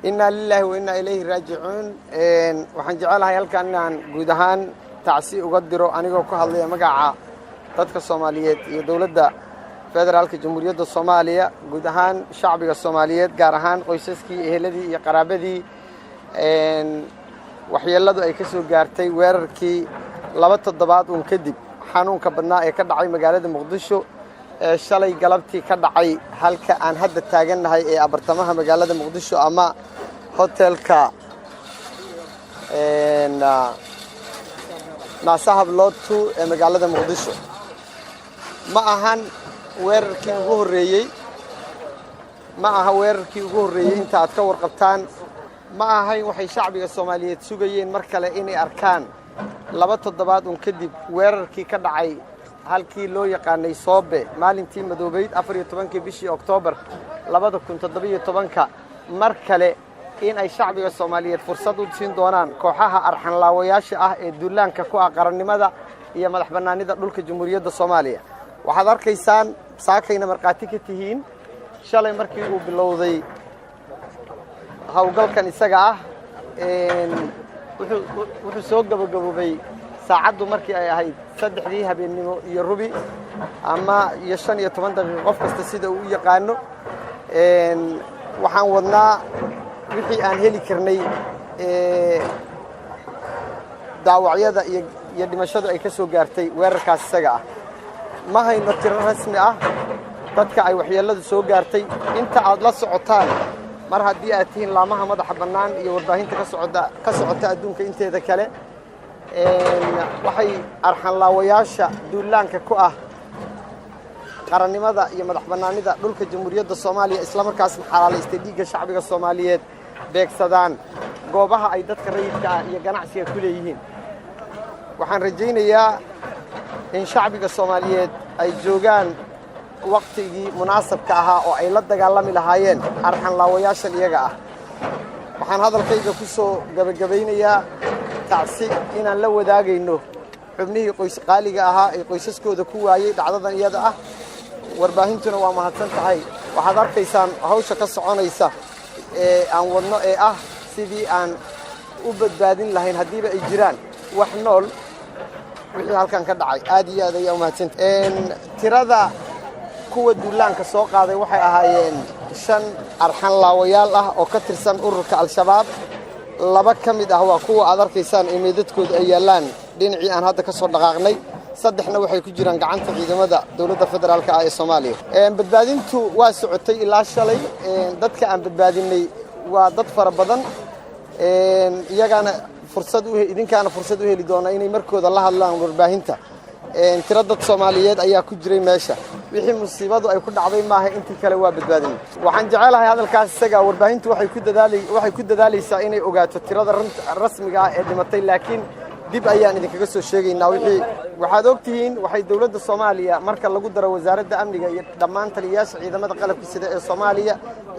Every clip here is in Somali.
Innaa lilaahi wa innaa ilayhi raajicuun. Waxaan jecelahay halkan inaan guud ahaan tacsi uga diro, anigoo ku hadlaya magaca dadka Soomaaliyeed iyo dowladda federaalka Jamhuuriyadda Soomaaliya, guud ahaan shacbiga Soomaaliyeed, gaar ahaan qoysaskii, eheladii iyo qaraabadii waxyeelladu ay ka soo gaartay weerarkii 2 toddobaad uun kadib xanuunka badnaa ee ka dhacay magaalada Muqdisho, ee shalay galabtii ka dhacay halka aan hadda taagannahay ee abartamaha magaalada Muqdisho ama hotelka Naasahablood 2 ee magaalada Muqdisho. Ma ahan weerarkii ugu horreeyey, ma aha weerarkii ugu horreeyey inta aad ka warqabtaan. Ma ahayn waxay shacbiga Soomaaliyeed sugayeen mar kale inay arkaan 2 toddobaad un kadib weerarkii ka dhacay halkii loo yaqaanay Soobe maalintii madoobeyd, 14-kii bishii Oktoobar 2017-ka, mar kale in ay shacbiga Soomaaliyeed fursad u siin doonaan kooxaha arxanlaawayaasha ah ee duulaanka ku ah qarannimada iyo madax bannaanida dhulka Jamhuuriyadda Soomaaliya. Waxaad arkaysaan, saakayna markhaati ka tihiin, shalay markii uu bilowday howlgalkan isaga ah, wuxuu soo gabagaboobay saacaddu markii ay ahayd 3-dii habeennimo iyo rubi ama iyo 15 daqiiqo, qof kasta sida uu u yaqaano. Waxaan wadnaa wixii aan heli karnay daawacyada iyo dhimashadu ay ka soo gaartay weerarkaas isaga ah. Ma hayno tiro rasmi ah dadka ay waxyeelladu soo gaartay. Inta aad la socotaan, mar haddii aad tihiin laamaha madaxa bannaan iyo warbaahinta ka socota adduunka inteeda kale, waxay arxanlaawayaasha duulaanka ku ah qarannimada iyo madax bannaanida dhulka Jamhuuriyadda Soomaaliya, islamarkaasna xalaalaystay dhiigga shacbiga Soomaaliyeed, beegsadaan goobaha ay dadka rayidka ah iyo ganacsiga ku leeyihiin. Waxaan rajaynayaa in shacbiga Soomaaliyeed ay joogaan waktigii munaasabka ahaa oo ay la dagaalami lahaayeen arxanlaawayaashan iyaga ah. Waxaan hadalkayga ku soo gebagabaynayaa tacsi inaan la wadaagayno xubnihii qoys qaaliga ahaa ee qoysaskooda ku waayey dhacdadan iyada ah. Warbaahintuna waa mahadsan tahay. Waxaad arkaysaan hawsha ka soconaysa ee aan wadno ee ah sidii aan u badbaadin lahayn, haddiiba ay jiraan wax nool, wixii halkan ka dhacay. Aad iyo aad ayaa umahadsanta. Tirada kuwa duulaanka soo qaaday waxay ahaayeen shan arxan laawayaal ah oo ka tirsan ururka Al-Shabaab. Laba ka mid ah waa kuwa aad arkaysaan ee meydadkooda ay yaallaan dhinacii aan hadda ka soo dhaqaaqnay. Saddexna waxay ku jiraan gacanta ciidamada dowladda federaalka ah ee Soomaaliya. Badbaadintu waa socotay ilaa shalay. Dadka aan badbaadinay waa dad fara badan. Iyagaana fursad idinkaana fursad u heli doona inay markooda la hadlaan warbaahinta. Tiro dad Soomaaliyeed ayaa ku jiray meesha. Wixii musiibadu ay ku dhacday maaha, intii kale waa badbaadinay. Waxaan jecelahay hadalkaas isaga, warbaahintu waxay ku dadaalaysaa inay ogaato tirada rasmiga ah ee dhimatay, laakiin dib ayaan idinkaga soo sheegaynaa. Wixii waxaad og tihiin, waxay dowladda Soomaaliya, marka lagu daro wasaaradda amniga iyo dhammaan taliyayaasha ciidamada qalabka sida ee Soomaaliya,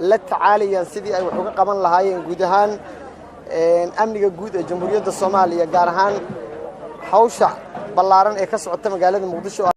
la tacaalayaan sidii ay wax uga qaban lahaayeen guud ahaan amniga guud ee Jamhuuriyadda Soomaaliya, gaar ahaan hawsha ballaaran ee ka socota magaalada Muqdisho.